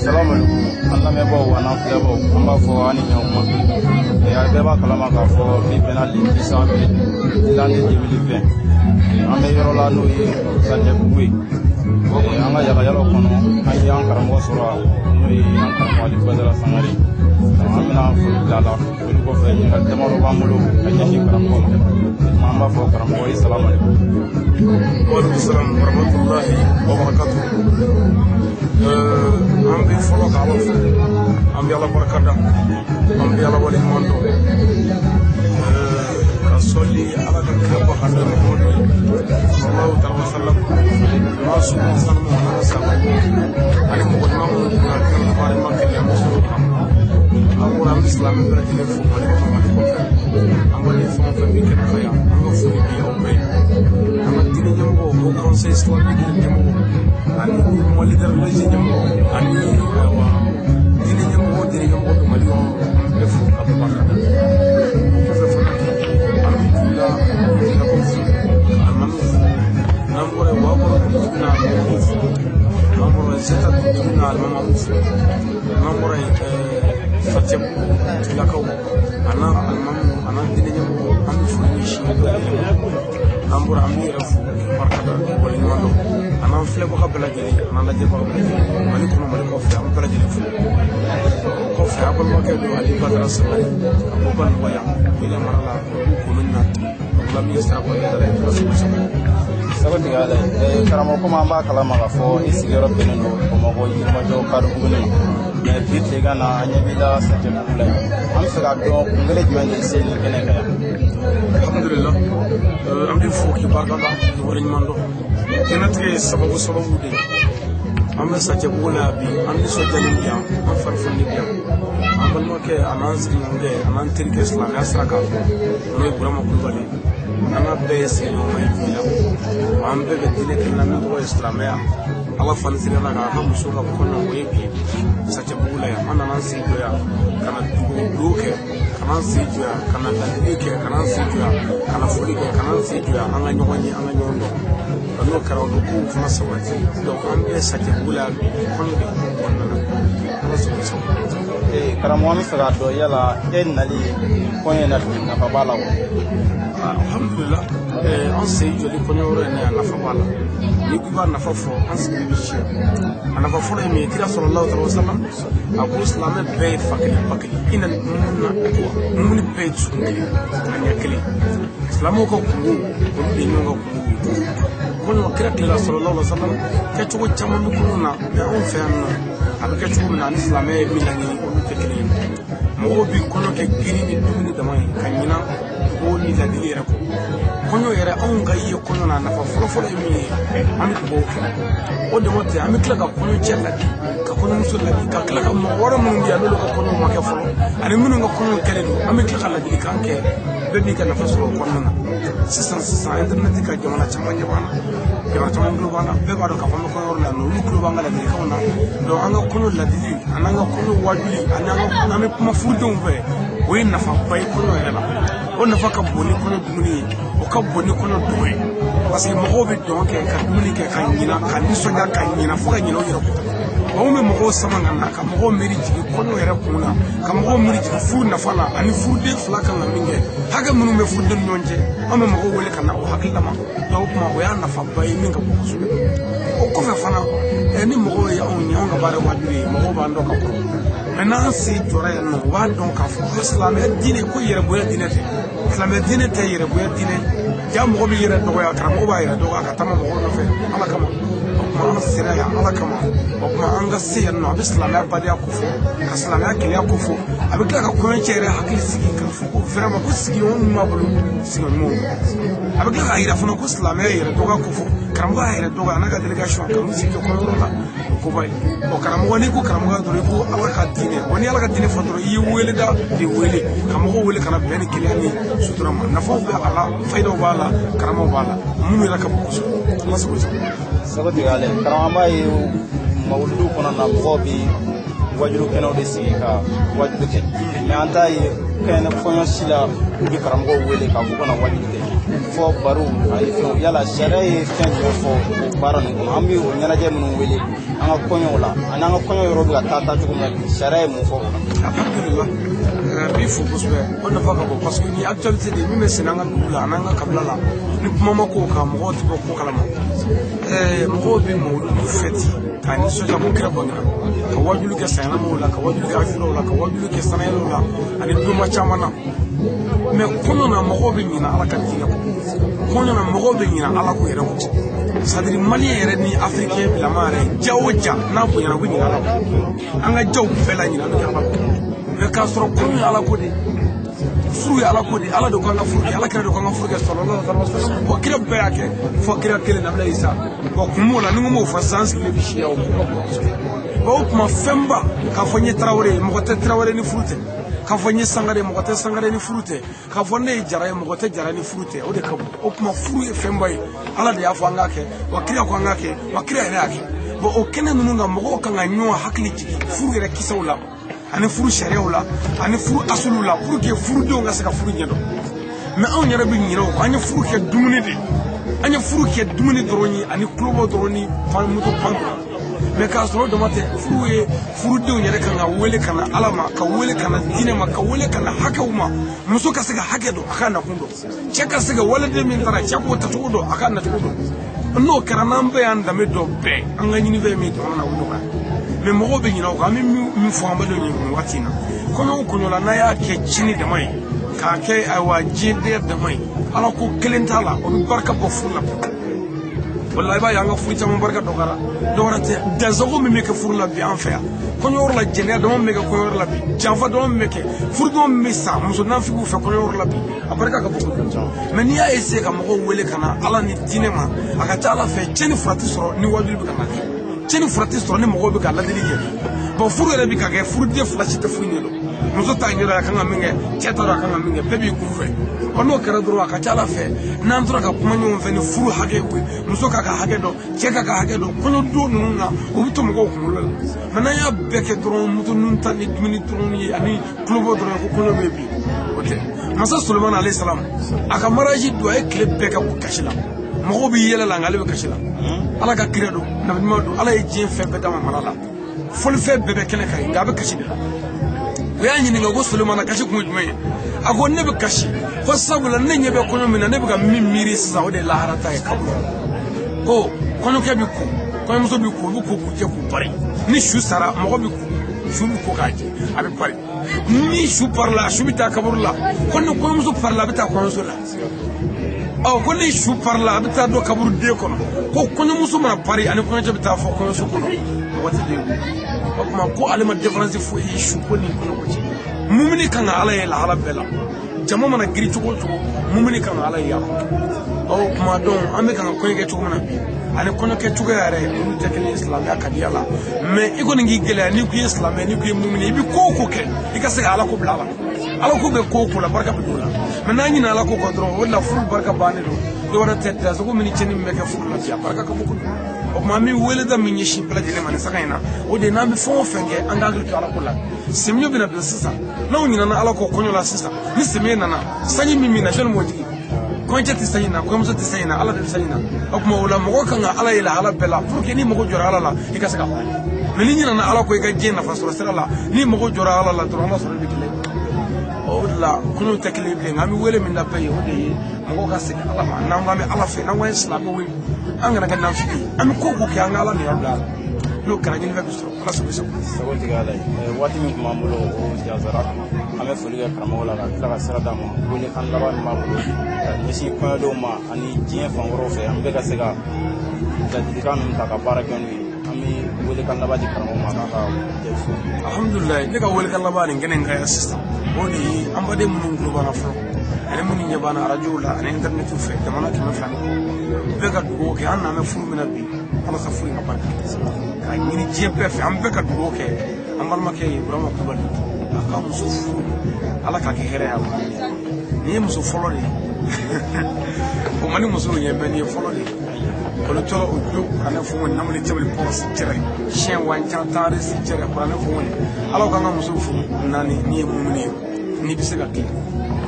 Salamu alaikum an lamɛnbaaw ani an filɛbaaw, an b'a fɔ an ni ɲɔgɔn ma. A bɛɛ b'a kalama k'a fɔ bi bɛnna le 10 avril l'année 2020. An bɛ yɔrɔ la, n'o ye Sancɛbugu ye. An ka yalayalaw kɔnɔ, an ye an karamɔgɔ sɔrɔ yan, n'o ye an karamɔgɔ Ali Badara Sangare. An bɛna foli bila a la. Foli kɔfɛ, ɲininkali damadɔ b'an bolo ka ɲɛsin karamɔgɔ ma. An b'a fɔ karamɔgɔ ye, salamu alaikum. Waaleykum salam warahmatullahi wabarakatuh. An bɛ fɔlɔ ka Ala fo, an bɛ Ala barika da, an bɛ Ala waleɲuman dɔn, ka sɔli Ala ka kira ba kan, n'o ye Muhamadu ye sallallahu ta'ala wa sallam, n'a somɔgɔ sanumaw n'a ka sahabaw ani mɔgɔ ɲuman minnu tun bɛ kira baara ma kelen, an bɛ sɔrɔ kan. An bɔra, an bɛ silamɛ bɛɛ lajɛlen fo Mali kɔnɔ, Mali kɔfɛ. An bɔlen, fɛn o fɛn bɛ kɛnɛ kan yan, an ka foli bi aw bɛɛ ye. An ka diinɛ ɲɛmɔgɔw, ko Conseil islamique ɲɛmɔgɔ ani mouvement leader religieux ɲɛmɔgɔ ani ayiwa diinɛ ɲɛmɔgɔ, diinɛ ɲɛmɔgɔ bɛ Mali kɔnɔ, an bɛ fo ka bɛɛ barika da. O kɔfɛ fana, an bɛ jula dugulakaw fo, alimamiw fo. N'an bɔra yen, Wakɔrɔ dugutigi n'a alimamiw fo. N'an bɔra yen, Seta dugutigi n'a alimamiw fo. N'an bɔra yen, Fatiyabugu dugulakaw a n'a alimamiw a n'an diinɛ ɲɛmɔgɔw, an bɛ foli ɲɛsin bɛɛ lajɛlen ma. N'an bɔra, an bɛ yɛrɛ fo barika da, waleɲuman dɔn, a n'an filɛbaga bɛɛ lajɛlen, a n'an lajɛbaga bɛɛ lajɛlen, Mali kɔnɔ, Mali kɔfɛ, an bɛ bɛɛ lajɛlen fo. O kɔfɛ, a balimakɛ don, Ali Badara Sangare, ka bɔ Banikɔ yan, Keleya mara la, Olu commune na, Lamini sira kɔnɔ ye kosɛbɛ kosɛbɛ. Sago tigɛ ala ye. Karamɔgɔ, komi an b'a kalama k'a fɔ i sigiyɔrɔ bɛnnen don Bamakɔ, Yirimajɔ Kadobuguni ma, mais bi tilegan na, an ɲɛ b'i la Sancɛbugu la yan. An bɛ fɛ k'a dɔn, kun kelen jumɛn de se nin kɛnɛ kan yan? Alhamdulillah, an bɛ fo k'i barika da, k'i waleɲuman dɔn. Diɲɛlatigɛ ye sababu sababu de ye. An bɛ Sancɛbugu la yan bi, an nisɔndiyalen bi yan, an farifoni bi yan. An balimakɛ a n'an sigiɲɔgɔnkɛ a n'an terikɛ silamɛya sira kan, n'o ye Burama Kulubali, an n'a bɛɛ ye sigiɲɔgɔnma ye bi la. Wa an bɛɛ bɛ diinɛ kelen na min tɔgɔ ye silamɛya. Ala fani sira la k'a ka muso ka kɔɲɔ, o ye bi Sancɛbugu la yan. An nana an sigi jɔ yan ka na dugawu kɛ, ka n'an sigi jɔ yan ka na ladili kɛ, ka n'an sigi jɔ yan ka na foli kɛ, ka n'an sigi jɔ yan an ka ɲɔgɔn ye, an ka ɲɔgɔn dɔn. N'o kɛra, o bɛ kow fana sabati. Donc an bɛ Sancɛbugu la yan bi, kɔɲɔ de hukumu kɔnɔna na. Ala sago sago. Karamɔgɔ, an bɛ fɛ k'a dɔn, yala e nali kɔɲɔ in na bi, nafa b'a la wa? Alhamdulillah, an sen jɔli kɔɲɔyɔrɔ in na yan, nafa b'a la. N'i ko i b'a nafa fɔ, an sigilen bɛ siya. A nafa fɔlɔ ye min ye, kira sallallahu alaihi wasallam a ko silamɛ bɛɛ ye fa kelen ba kelen, i nani mun na ko mumuni bɛɛ ye dusukun kelen, a ɲɛ kelen. Silamɛw ka kungo, olu de ye ɲɔgɔn ka kungo ye. Kɔɲɔ, kira tilela sallallahu alaihi wasallam, kɛcogo caman bɛ kɔɲɔ na, mais anw fɛ yan nɔ, a bɛ kɛ cogo min na ani silamɛ ye min laɲini, olu tɛ kelen ye. Mɔgɔw bi kɔɲɔ kɛ girin ni dumuni dama ye ka ɲina dugawu ni ladili yɛrɛ kɔ. Kɔɲɔ yɛrɛ, anw ka ye kɔɲɔ na, nafa fɔlɔfɔlɔ ye min ye, an bɛ dugawu kɛ. O dama tɛ, an bɛ tila ka kɔɲɔ cɛ ladi, ka kɔɲɔmuso ladi, ka tila ka mɔgɔ wɛrɛ minnu bɛ yan n'olu ka kɔɲɔw ma kɛ fɔlɔ ani minnu ka kɔɲɔ kɛlen don, an bɛ tila ka ladilikan kɛ. Bɛɛ b'i ka nafa sɔrɔ o kɔnɔna na. Sisan sisan, internet ka jamana caman ɲɛ b'an na, jamana caman tulo b'an na. Bɛɛ b'a dɔn k'a fɔ an bɛ kɔɲɔyɔrɔ la, olu tulo b'an ka ladilikanw na. Donc an ka kɔɲɔ ladili ani an ka kɔɲɔ wajuli ani an ka an bɛ kuma furudenw fɛ, o ye nafaba ye kɔɲɔ yɛrɛ la. O nafa ka bon ni kɔɲɔ dumuni ye, o ka bon ni kɔɲɔ dɔn ye, parce que mɔgɔw bɛ dɔn kɛ ka dumuni kɛ ka ɲina, ka nisɔndiya ka ɲina, fo ka ɲinɛ u yɛrɛ kɔ. Anw bɛ mɔgɔw sama ka na, ka mɔgɔw miiri jigin kɔɲɔ yɛrɛ kun na, ka mɔgɔw miiri jigin furu nafa la ani furuden fila kan ka min kɛ, hakɛ minnu bɛ furuden ni ɲɔgɔn cɛ. An bɛ mɔgɔw wele ka na o hakililama. Donc o tuma, o y'a nafaba ye min ka bon kosɛbɛ. O kɔfɛ fana, ni mɔgɔw ye anw ye, anw ka baara wajibi ye, mɔgɔw b'an dɔn ka kɔrɔ. Mais n'an sen jɔra yan nɔ, u b'a dɔn k'a fɔ ko silamɛya diinɛ ko yɛrɛbonya diinɛ tɛ. Silamɛya diinɛ tɛ yɛrɛbonya diinɛ. Ja mɔgɔ b'i yɛrɛ dɔgɔya, karamɔgɔ b'a yɛrɛ dɔgɔya ka taama mɔgɔw nɔfɛ Ala kama. O tuma, an sera yan Ala kama. O tuma, an ka se yan nɔ, a bɛ silamɛya badenya ko fɔ, ka silamɛya kelenya ko fɔ, a bɛ tila ka kɔɲɔcɛ yɛrɛ hakili sigi k'a fɔ ko vraiment ko sigiɲɔgɔn min b'a bolo, sigiɲɔgɔn ɲumanw. A bɛ tila k'a yira fana ko silamɛya yɛrɛ dɔgɔya ko fɔ, karamɔgɔ y'a yɛrɛ dɔgɔya a n'a ka délégation ka n'u sigi jɔ kɔɲɔyɔrɔ la, o koba ye. Ɔ karamɔgɔ, n'i ko karamɔgɔ dɔrɔn, i ko Ala ka diinɛ. Wa ni Ala ka diinɛ fɔ dɔrɔn, i ye wele da de wele ka mɔgɔw wele ka na bɛn ni kelenya ni sutura ma. Nafaw bɛ a la, fayidaw b'a la, karamaw b'a la, minnu yɛrɛ ka bon kosɛbɛ. Ala sago sago. Sago tigɛ ale. Karamɔgɔ, an b'a ye mawuludu kɔnɔ na, mɔgɔw bi wajulu kɛnɛw de sigi ka wajulu kɛ, mais an t'a ye kɛnɛ kɔɲɔ si la u bɛ karamɔgɔw wele k'a fɔ ko na wajulu kɛ. Fɔ baro ani fɛnw, yala sariya ye fɛn jumɛn fɔ o baara ninnu kɔnɔ? An bɛ o ɲɛnajɛ minnu wele an ka kɔɲɔw la ani an ka kɔɲɔ yɔrɔ bɛ ka taa cogo min na bi, sariya ye mun fɔ o la? Alhamdulillah, n b'i fo kosɛbɛ. O nafa ka bon parce que ni actualité de ye min bɛ senna an ka dugu la an'an ka kabila la. Ni kuma ma k'o kan, mɔgɔw tɛ bɔ ko kalama. Mɔgɔw bɛ mawuludu fɛti k'a nisɔndiya ko kira bangera, ka wajulu kɛ sayɛlɛmaw la, ka wajulu kɛ asuraw la, ka wajulu kɛ sanayɛlɛw la ani donba caman na. Mais kɔɲɔ na, mɔgɔw bɛ ɲinɛ Ala ka diinɛ kɔ. Kɔɲɔ na, mɔgɔw bɛ ɲinɛ Ala ko yɛrɛ kɔ. C'est à dire, malien yɛrɛ ni africain bilama yɛrɛ, ja o ja n'a bonyana, u bɛ ɲinɛ Ala kɔ. An ka jaw bɛɛ la, ɲinɛ bɛ kɛ Ala kɔ. Mais k'a sɔrɔ kɔɲɔ ye Ala ko de, furu ye Ala ko de. Ala de ko an ka furu kɛ, Ala kira de ko an ka furu kɛ, sallallahu alaihi wasallam. Bon, kira bɛɛ y'a kɛ fɔ kira kelen, nabila Isa. Bon, kun b'o la. Ni n ko m'o fɔ sisan, an sigilen bɛ siya o ko ka bon kosɛbɛ. Bon, o tuma fɛnba k'a fɔ n ye Tarawele ye, mɔgɔ tɛ Tarawele ni furu tɛ. K'a fɔ n ye Sangare ye, mɔgɔ tɛ Sangare ni furu tɛ. K'a fɔ ne ye Jara ye, mɔgɔ tɛ Jara ni furu tɛ. O de ka bon. O tuma furu ye fɛnba ye. Ala de y'a fɔ an k'a kɛ, wa kira ko an k'a kɛ, wa kira yɛrɛ y'a kɛ. Bon, o kɛnɛ ninnu kan, mɔgɔw kan ka ɲɔgɔn hakili jigin furu yɛrɛ kisɛw la ani furu sariyaw la ani furu asuluw la, pour que furudenw ka se ka furu ɲɛdɔn. Mais anw yɛrɛ bɛ ɲinɛ o kɔ. An ye furu kɛ dumuni de ye, an ye furu kɛ dumuni dɔrɔn ye ani tulobɔ dɔrɔn ni pan moto pan dɔrɔn. Mais k'a sɔrɔ o dama tɛ. Furu ye, furudenw yɛrɛ kan ka wele ka na Ala ma, ka wele ka na diinɛ ma, ka wele ka na hakɛw ma. Muso ka se ka hakɛ dɔn, a ka nakun dɔn. Cɛ ka se ka waleden min taara, cɛ k'o tacogo dɔn, a ka nacogo dɔn. N'o kɛra, n'an bɛɛ y'an danbe dɔn bɛɛ, an ka ɲinifɛn min jamana na, o bɛ nɔgɔya. Mais mɔgɔw bɛ ɲinɛ o kan. An bɛ min fɔ an badenw ye nin waati in na, kɔɲɔ o kɔɲɔ la, n'a y'a kɛ cini dama ye, k'a kɛ ayiwa diɲɛ dama ye, Ala ko kelen t'a la, o bɛ barika bɔ furu la. Wala i b'a ye, an ka furu caman barika dɔgɔyara. Dɔwɛrɛ tɛ, dansago min bɛ kɛ furu la bi an fɛ yan, kɔɲɔyɔrɔ la, jɛnɛya dama min bɛ kɛ kɔɲɔyɔrɔ la bi, janfa dama min bɛ kɛ, furu dama min bɛ sa muso nafigiw fɛ kɔɲɔyɔrɔ la bi, a barika ka bon kojugu. Mais n'i y'a essayer ka mɔgɔw wele ka na Ala ni diinɛ ma, a ka ca Ala fɛ, cɛnni fura tɛ sɔrɔ ni wajuli bɛ ka na kɛ, cɛnni fura tɛ sɔrɔ ni mɔgɔw bɛ ka ladili kɛ. Bon, furu yɛrɛ bɛ ka kɛ, furuden fila si tɛ furu ɲɛdɔn. Muso t'a ɲɛdɔn a kan ka min kɛ, cɛ t'a dɔn a kan ka min kɛ, bɛɛ b'i kun fɛ. Ɔ, n'o kɛra dɔrɔn, a ka ca Ala fɛ, n'an tora ka kuma ɲɔgɔn fɛ ni furu hakɛ ye, muso k'a ka hakɛ dɔn, cɛ k'a ka hakɛ dɔn, kɔɲɔdon ninnu na, o bɛ to mɔgɔw kunkolo la. Mais n'an y'a bɛɛ kɛ dɔrɔn moto ninnu ta ni dumuni dɔrɔn ye ani tulobɔ dɔrɔn ye, ko kɔɲɔ bɛ bi, o tɛ. Masa Solomani alayhi salam, a ka mariage don, a ye tile bɛɛ kɛ kasi la. Mɔgɔw bɛ yɛlɛ la, nka ale bɛ kasi la. Ala ka kira don, nabi ɲuman don, Ala ye diɲɛ fɛn bɛɛ d'a ma mara la, fɔlifɛn bɛɛ bɛ kɛnɛ kan yen, nka a bɛ kasi de la. U y'a ɲininka ko Solomana kasi kun ye jumɛn ye? A ko ne bɛ kasi ko sabula ne ɲɛ bɛ kɔɲɔ min na, ne bɛ ka min miiri sisan, o de ye lahara ta ye. Kaburu ko kɔɲɔkɛ bɛ ko, kɔɲɔmuso bɛ ko, u bɛ ko k'u jɛ k'u pari. Ni su sara, mɔgɔ bɛ ko, su bɛ ko k'a jɛ, a bɛ pari. Ni su parila, su bɛ taa kaburu la. Ko ni kɔɲɔmuso parila, a bɛ taa kɔɲɔso la. Ɔ, ko ni su parila, a bɛ taa don kaburu den kɔnɔ. Ko kɔɲɔmuso mana pari ani kɔɲɔcɛ bɛ taa fɔ kɔɲɔso kɔnɔ, mɔgɔ tɛ den. O tuma ko ale ma différence foyi ye su ko ni kɔɲɔko cɛ. Mumini kan ka Ala ye lahala bɛɛ la. Jama mana girin cogo o cogo, mumini kan ka Ala ye a kɔnɔ. Ɔ, tuma dɔn an bɛ kan ka kɔɲɔ kɛ cogo min na bi ani kɔɲɔ kɛ cogoya yɛrɛ, olu tɛ kelen ye silamɛya kadiya la. Mais i kɔni k'i gɛlɛya, n'i ko i ye silamɛ, n'i ko i ye mumini, i bɛ ko o ko kɛ, i ka se ka Ala ko bila a la. Ala ko bɛ ko o ko la, barika bɛ don o la. Mais n'an ɲinɛ Ala ko kɔ dɔrɔn, o de la furu barika bannen don. Dɔwɛrɛ tɛ, dansago min ni cɛnni min bɛ kɛ furu la bi, a barika ka bon kojugu. O tuma an bɛ weleda min ɲɛsin bɛɛ lajɛlen ma nin saga in na, o de ye n'an bɛ fɛn o fɛn kɛ, an ka hakili to Ala ko la. Samiya bɛna don sisan, n'anw ɲinɛna Ala kɔ kɔɲɔ la sisan, ni samiya nana, sanji min bɛ na, jɔnni b'o jigin? Kɔɲɔcɛ tɛ sanji na, kɔɲɔmuso tɛ sanji na, Ala de bɛ sanji na. O tuma o la, mɔgɔ kan ka Ala ye lahala bɛɛ la, pour que ni mɔgɔ jɔra Ala la, i ka se ka fɔ. Mais ni ɲinɛna Ala kɔ i ka diɲɛ nafa sɔrɔ sira la, ni mɔgɔ jɔra Ala la dɔrɔn, Ala sɔrɔ bɛ kelen. O de la kɔɲɔw tɛ kelen ye bilen. Nka an bɛ wele min da bɛɛ ye, o de ye mɔgɔw ka segin Ala ma. N'an ko an bɛ Ala fɛ, n'an ko an ye silamɛw ye, an kana kɛ nafigi ye. An bɛ ko o ko kɛ, an ka Ala niyɔrɔ bila a la. N'o kɛra, ɲinifɛn bɛ sɔrɔ. Ala sago sago. Sago tigɛ Ala ye. Waati min tun b'an bolo, o jansara. An bɛ foli kɛ karamɔgɔ la ka tila ka sira d'a ma. Wele kan laban min b'a bolo ka ɲɛsin kɔɲɔdenw ma ani diɲɛ fan wɛrɛw fɛ, an bɛ ka se ka ladilikan ninnu ta ka baara kɛ n'u ye, an bɛ wele kan laban di karamɔgɔ ma k'a ka jaabi. Alhamdulilayi, ne ka wele kan laban nin kɛnɛ in kan yan sisan, o de ye an baden minnu tulo b'an na fɔlɔ ani minnu ɲɛ b'an na arajow la ani intɛrɛnɛtiw fɛ, jamana 200 ni kɔ, bɛɛ ka dugawu kɛ. An n'an bɛ furu min na bi, walasa furu in ka barika, k'a ɲini diɲɛ bɛɛ fɛ, an bɛɛ ka dugawu kɛ an balimakɛ ye Burama Kulubali, a ka muso furu, Ala k'a kɛ hɛrɛ ye a bolo. Nin ye muso fɔlɔ de ye, o ma ni musow ɲɛ mɛ, nin ye fɔlɔ de ye. Olu tɔɔrɔ o jo kuranɛ fɔ ŋɔni namuli cɛbili pɔrɔsi cɛrɛ siɲɛ wancan taari si cɛrɛ kuranɛ fɔ ŋɔni. Ala k'an ka muso furu naani, n'i ye mumuni ye, n'i bɛ se ka kile.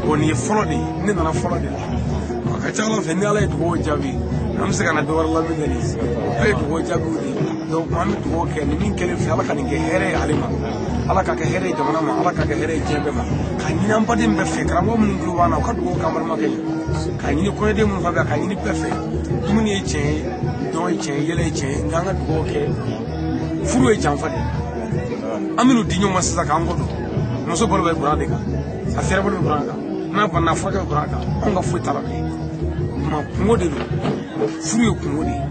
Bon, nin ye fɔlɔ de ye, ne nana fɔlɔ de la. A ka ca Ala fɛ ni Ala ye dugawu jaabi, an bɛ se ka na dɔ wɛrɛ lamɛn nin ye. O bɛɛ ye dugawu jaabiw de ye. Donc an bɛ dugawu kɛ ni min kɛlen filɛ, Ala ka nin kɛ hɛrɛ ye ale ma, Ala ka kɛ hɛrɛ ye jamana ma, Ala ka kɛ hɛrɛ ye diɲɛ bɛɛ ma. K'a ɲini an baden bɛɛ fɛ, karamɔgɔ minnu tulo b'an na, u ka dugawu k'an balimakɛ ye. K'a ɲini kɔɲɔden minnu fana bɛ yan, k'a ɲini bɛɛ fɛ. Dumuni ye tiɲɛ ye, dɔn ye tiɲɛ ye, yɛlɛ ye tiɲɛ ye, nka an ka dugawu kɛ. Furu ye janfa de ye. An bɛn'u di ɲɔgɔn ma sisan k'an kɔ don. Muso balo bɛ buran de kan, a fɛrɛ bolo bɛ buran kan, n'a banna furakɛ bɛ buran kan, anw ka foyi t'a la bilen. Kuma kungo de don, furu ye kungo de ye.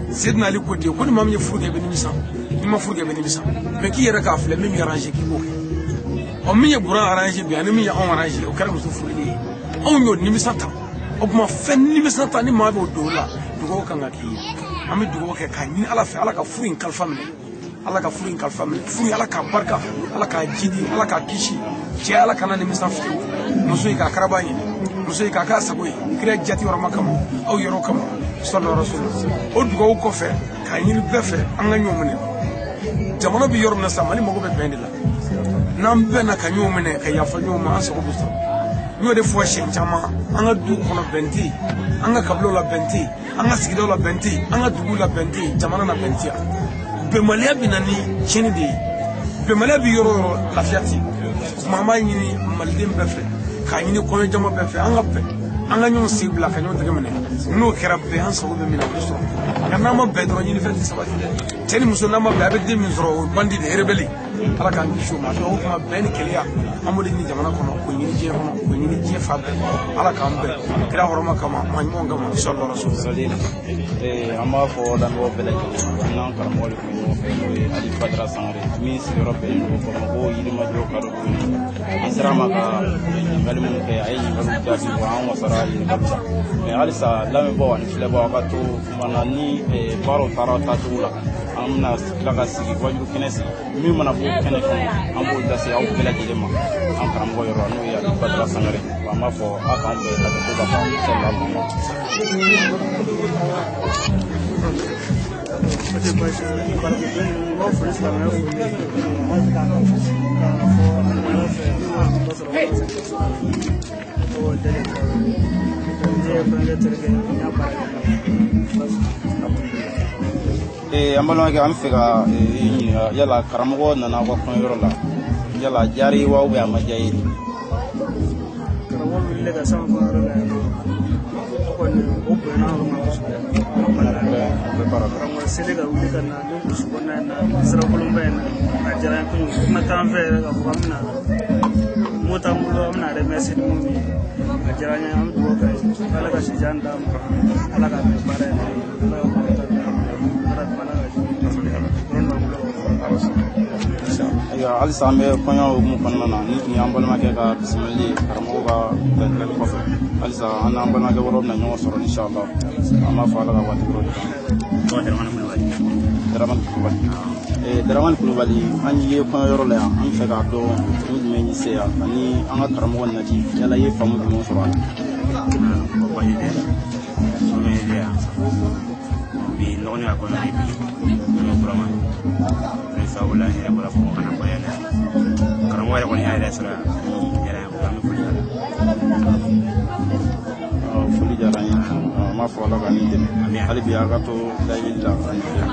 Seydina Ali ko ten ko ni maa min ye furu kɛ i bɛ nimisa, n'i ma furu kɛ i bɛ nimisa, mɛ k'i yɛrɛ k'a filɛ min b'i arrange k'i b'o kɛ. Ɔ min ye buran arrange bi ani min ye anw arrange, o kɛra muso furulen ye. Anw y'o nimisa ta, o tuma fɛn nimisa ta ni maa b'o don o la, dugawu kan ka k'i ye. An bɛ dugawu kɛ k'a ɲini Ala fɛ, Ala ka furu in kalifa minɛ, Ala ka furu in kalifa minɛ, furu Ala k'a barika, Ala k'a jidi, Ala k'a kisi. Cɛ Ala kana nimisa fiyewu, muso ye k'a karaba ɲini, muso ye k'a k'a sago ye, kira jati yɔrɔma kama, aw yɔrɔ kama, sɔlɔ rasul. O dugawu kɔfɛ k'a ɲini bɛɛ fɛ an ka ɲɔgɔn minɛ. Jamana bɛ yɔrɔ min na sisan, Mali mago bɛ bɛn de la. N'an bɛnna ka ɲɔgɔn minɛ, ka yafa ɲɔgɔn ma, an sago bɛ sɔrɔ. N y'o de fɔ siɲɛ caman, an ka du kɔnɔ bɛn tɛ yen, an ka kabilaw la bɛn tɛ yen, an ka sigidaw la bɛn tɛ yen, an ka duguw la bɛn tɛ yen, jamana na bɛn tɛ yan. Bɛnbaliya bɛ na ni tiɲɛni de ye. Bɛnbaliya bɛ yɔrɔ o yɔrɔ, lafiya tɛ yen. Tuma an b'a ɲini maliden bɛɛ fɛ, k'a ɲini kɔɲɔjama bɛɛ fɛ, an ka bɛn, an ka ɲɔgɔn sen bila ka ɲɔgɔn tɛgɛ minɛ. N'o kɛra bɛn, an sago bɛ min na o bɛ sɔrɔ. Nka n'an ma bɛn dɔrɔn, ɲinifɛn tɛ sabati dɛ. Cɛ ni muso n'an ma bɛn, a bɛ den min sɔrɔ o ye bandi de ye, rebelle. Ala k'an kisi o ma. O tuma bɛn ni kelenya, an b'o de ɲini jamana kɔnɔ, k'o ɲini diɲɛ kɔnɔ, k'o ɲini diɲɛ fan bɛɛ. Ala k'an bɛn kira hɔrɔma kama, maa ɲumanw kama, sɔlɔ rasul. An b'a fɔ lamɛnbaaw bɛɛ lajɛlen ma, an n'an karamɔgɔ de tun bɛ ɲɔgɔn fɛ, n'o ye Ali Badara Sangare, min sigiyɔrɔ bɛnnen don Bamakɔ Yirimajɔ Kadɔbugu. An sera a ma ka ɲininkali minnu kɛ, a ye ɲininkaliw jaabi wa an wasara ɲininkaliw la. Mɛ halisa lamɛnbaaw ani filɛbaaw, aw ka to kuma na ni baaraw taara taacogo la, an bɛna tila ka sigi wajulu kɛnɛ sigi. Min mana bɔ kɛnɛ kɔnɔ, an b'o lase aw bɛɛ lajɛlen ma an karamɔgɔ yɔrɔ, n'o ye Ali Badara Sangare. Wa an b'a fɔ aw k'an bɛn ka to ka ban sɔrɔ la. An balimakɛ, an bɛ fɛ ka ɲininka, yala karamɔgɔ nana aw ka kɔɲɔyɔrɔ la, yala diyara i wa a ma diya i ye? Karamɔgɔ wulila ka s'an kɔɲɔyɔrɔ la yan nɔ, o kɔni o bonyana anw ma kosɛbɛ. Karamɔgɔ selen ka wuli ka na ni burusi kɔnɔna in na, sirakolonba in na, a diyara n ye kojugu. Kuma t'an fɛ yɛrɛ k'a fɔ k'an bɛna mo t'an bolo, an bɛna remercier ni mun ye. A diyara n ye, an bɛ dugawu k'a ye, Ala ka sijan d'a ma, Ala k'a mɛn baara in na, Ala ka kɔrɔta d'a ma, Ala ka yɔrɔ b'an bolo. Ayiwa, halisa an bɛ kɔɲɔ hukumu kɔnɔna na, ni tun y'an balimakɛ ka bisimilali ye karamɔgɔ ka dantigɛli kɔfɛ. Halisa an n'an balimakɛ wɛrɛw bɛna ɲɔgɔn sɔrɔ inshallah. An b'a fɔ Ala ka waati wɛrɛw de kan. Daramani Kulubali. Daramani Kulubali, an ye kɔɲɔyɔrɔ la yan, an bɛ fɛ k'a dɔn kun jumɛn y'i se yan ani an ka karamɔgɔ nati, yala i ye faamu jumɛn sɔrɔ a la? Bi n dɔgɔnin ka kɔɲɔ de bi, n'o Burama ne sababu la, n yɛrɛ bɔra Bamakɔ ka na kɔɲɔ la. Karamɔgɔ yɛrɛ kɔni y'a yɛrɛ sɔrɔ yan, a diyara n ye, an bɛ foli k'a la. Foli diyara n ye, an b'a fɔ Ala ka nin dɛmɛ hali bi, a ka to layɛli la ani filɛ.